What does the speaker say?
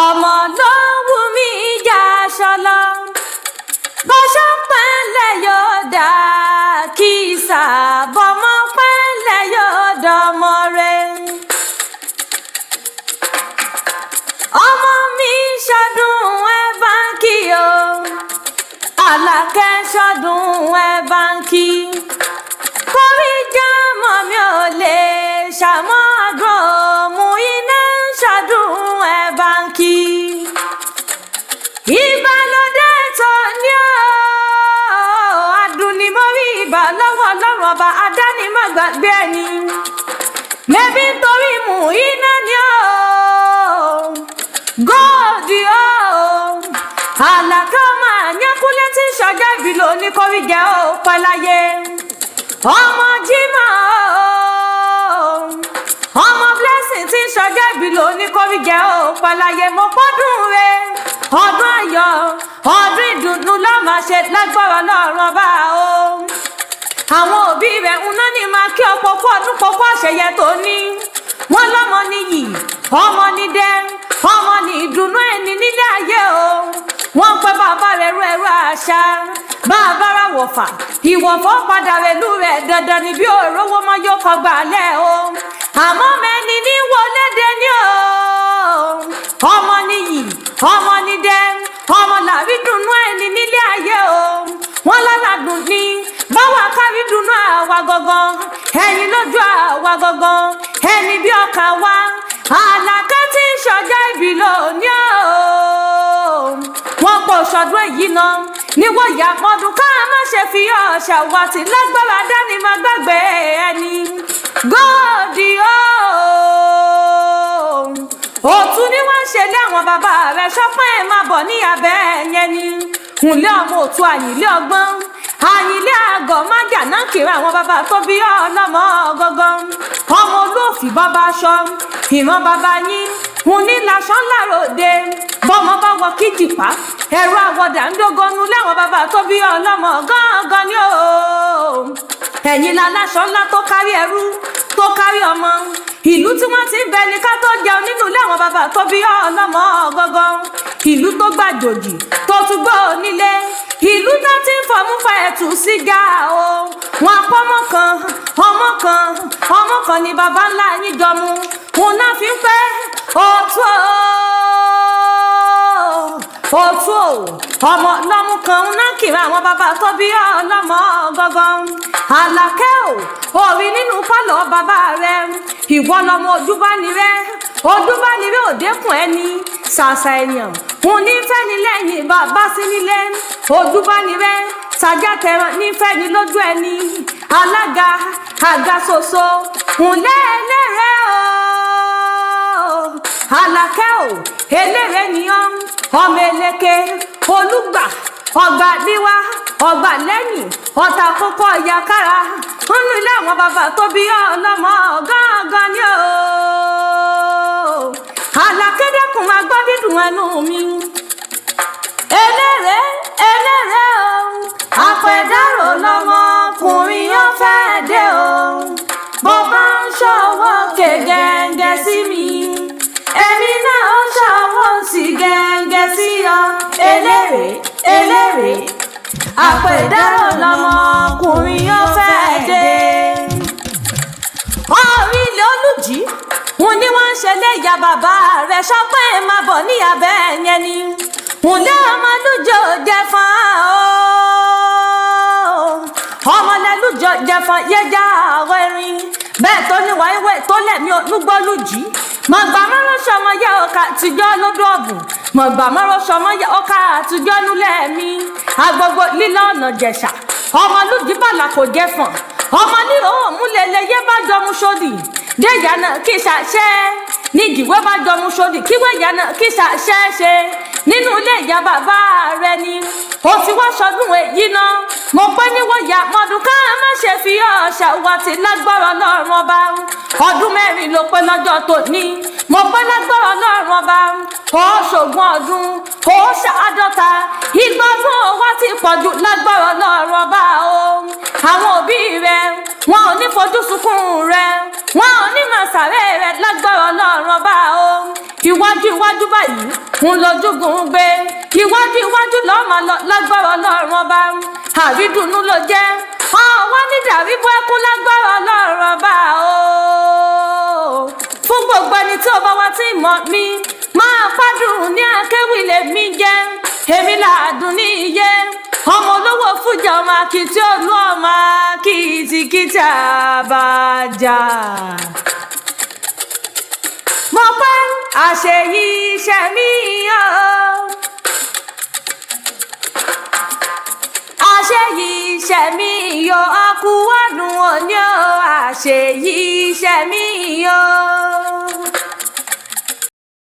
Ọmọ ló wù mí ìjà aṣọ lọ. Bọ́ṣọ́ pẹ́lẹ̀ yóò dà kìsà, bọ́mọ pẹ́lẹ̀ yóò dọmọ rẹ̀. Ọmọ mi ṣọdún ẹ báńkì o, Àlàkẹ́ ṣọdún ẹ báńkì. Kórí jámọ̀ mi ò lè ṣàmọ́dún mú iná ṣọdún ẹ báńkì. Ìbálòdé tó ní o, adùnnímórí ìbà lọ́wọ́ Ọlọ́run ọba adánimọ̀gbàgbé ẹni. Mẹ́bí nítorí mú iná ní o, góòdì o. Àlàkẹ́ ọmọ àyánkúlé tí ń ṣọjọ́ ìbí lóní kórí jẹ́ ó pẹ́ láyé. Ọmọ Jímọ̀ o, ọmọ Blessing tí ń ṣọjọ́ ìbí lóní kórí jẹ́ ó pẹ́ láyé. Mo pọ́dún re, ọdún ayọ̀, ọdún ìdùnnú ló máa ṣe lágbára Ọlọ́run ọba o. Àwọn òbí rẹ̀ ń ná ní máa kí ọ̀pọ̀ kú ọdún pọ̀pọ̀ àṣeyẹ tó ní. Wọ́n lọ́mọ níyì, ọmọ ní dẹ́, ọmọ ní ìdùnnú ẹni nílé ayé o. Wọ́n ń pẹ́ bàbá rẹ̀ rú ẹrú àṣà. Bàbá ra wọ̀fà, ìwọ̀fọ̀ padà rẹ̀lú rẹ̀ dandan ni bí òrówó mọ́ yóò kọ́ gbà lẹ̀ o. Àmọ́ mẹ́ni ní wọlé dé ní o. Ọmọ níyì, ọmọ ní dẹ́, ọmọ làrí dùnnú ẹni nílé ayé o. Wọ́n lálàdùn ní báwa kárí dùnnú àwa gangan, ẹ̀yin lójú àwa gangan, ẹni bí ọkàn wa. Àlàkẹ́ tí ń ṣọjọ́ ìbí lónìí o. Wọ́n pọ̀ ṣọdún èyí náà níwọ̀n ìyá pọ́ndún ká má ṣe fi ọ̀ṣà wá sí lágbára dání má gbàgbé ẹni. Góòdì o. Òtún ni wọ́n ń ṣe lé àwọn bàbá rẹ̀ ṣọ́pẹ́ ẹ̀ máa bọ̀ ní abẹ́ yẹn ni. Ǹlẹ́ ọmọ òtún àyìnlé ọgbọ́n, àyìnlé àgọ́ májà náà kiri àwọn bàbá tó bí ọlọ́mọ gangan. Ọmọ olóòfì bàbá aṣọ, ìran bàbá yín, ń ní laṣọ ńlá ròde. Bọ́mọ bá wọ kíjìpá, ẹ̀rọ àwọ̀dà ń dógónú láwọn bàbá tó bí ọlọ́mọ gángan ni o. Ẹ̀yin laláṣọ ńlá tó kárí ẹrú, tó kárí ọmọ. Ìlú tí wọ́n ti ń bẹ ní ká tó jẹun nínú ilé àwọn bàbá tó bí ọlọ́mọ gangan. Ìlú tó gbàjòjì, tó tún gbọ́ onílé. Ìlú tó ti ń fọmú fa ẹ̀tù síga o. Wọn pọ́ ọmọ kan, ọmọ kan, ọmọ kan ni bàbá ńlá yín jọmú. Òun náà fi ń pẹ́ òtún o. Òtún o. Ọmọ lọ́mú kan ń ná kiri àwọn bàbá tó bí ọlọ́mọ gangan. Àlàkẹ́ o, òrí nínú pálọ̀ bàbá rẹ̀. Ìwọ lọmọ ojúbánirẹ́, ojúbánirẹ́ òdekùn ẹni, ṣàṣà èèyàn. Òun ní fẹ́ni lẹ́yìn bàbá sí nílé. Ojúbánirẹ́, ṣàjà tẹran ní fẹ́ni lójú ẹni. Alága, àga ṣoṣo, ǹlẹ́ eléré o. Àlàkẹ́ o, eléré ni ọ́, ọmọ eléke, olùgbà, ọgbà bíwá, ọgbà lẹ́yìn, ọ̀tà kókó ọ̀yà kára. Nínú ilé àwọn bàbá tó bí ọlọ́mọ gángan ni o. Àlàkẹ́ dẹ́kun máa gbọ́ dídùn ẹnu mi. Eléré, eléré o, àpẹ̀dárò lọmọkùnrin yóò fẹ́ dé o. Bó bá ń ṣọwọ́ kẹ̀gẹ́ǹgẹ́ sí mi, èmi náà ń ṣọwọ́ sí gẹ́ǹgẹ́ sí ọ. Eléré, eléré, àpẹ̀dárò lọmọkùnrin yóò fẹ́ dé. Orí ilé olùjí, wọn ní wọ́n ń ṣe léyà bàbá rẹ̀ ṣọpẹ́ ẹ̀ máa bọ̀ ní abẹ́ yẹn ni. Ǹlẹ́ ọmọlújọ jẹ̀fọ́n o, ọmọlẹ́lújọ jẹ̀fọ́n yẹjà ọ̀rọ̀ erin. Bẹ́ẹ̀ tó ní wáíwẹ̀ tó lẹ̀mí olúgbọ́lùjì. Mọ̀gbà mọ́rọ́ sọmọ yẹ ọkà àtijọ́ lódò ọ̀bùn. Mọ̀gbà mọ́rọ́ sọmọ yẹ ọkà àtijọ́ nulẹ̀ mi. Agbogbo lílọ́ ọ̀nà jẹ̀ṣà. Ọmọlújì bàlà kò jẹ̀fọ́n. Ọmọ ní òun múlẹ̀lẹ̀ yé bá jọmú sódì. Déyà náà kí ṣàṣẹ. Níjìwé bá jọmú sódì, kíwé ìyá náà kí ṣàṣẹ ṣe. Nínú ilé ìyá bàbá rẹ ni. Ó ti wá ṣọdún èyí náà. Mo pẹ́ níwọ̀n ìyá mọ́dún ká má ṣe fi ọ̀ṣà wa ti lágbára Ọlọ́run ọba. Ọdún mẹ́rin ló pé lọ́jọ́ tòní. Mo pẹ́ lágbára Ọlọ́run ọba. Ó ṣògùn ọdún, ó ṣàádọ́ta. Ìgbà ọdún wa ti pọ̀jù lágbára Ọlọ́run ọba o. Àwọn òbí rẹ, wọn ò ní fojú sunkún rẹ. Wọn ò ní máa sàárè rẹ lágbára Ọlọ́run ọba o. Ìwọ Iwájú iwájú báyìí ń lójúgun gbé, iwájú iwájú lọ́ọ́ máa lọ lágbára Ọlọ́run Ọba. Àrídùnnú ló jẹ́, ọwọ́ nídàrí bọ́ ẹkún lágbára Ọlọ́run Ọba o. Fún gbogbo ẹni tí ó bá wá tí mọ̀ mi, máa pàdùn ní akéwì lèmi jẹ́. Èmi làdùn ní iye ọmọ olówó fújà, ọmọ akitì olú, ọmọ kìtìkìtì àbàjá. Mo pẹ́ àṣeyí iṣẹ́ mi o. Àṣeyí iṣẹ́ mi o, ọkùnrin òní o, àṣeyí iṣẹ́ mi o.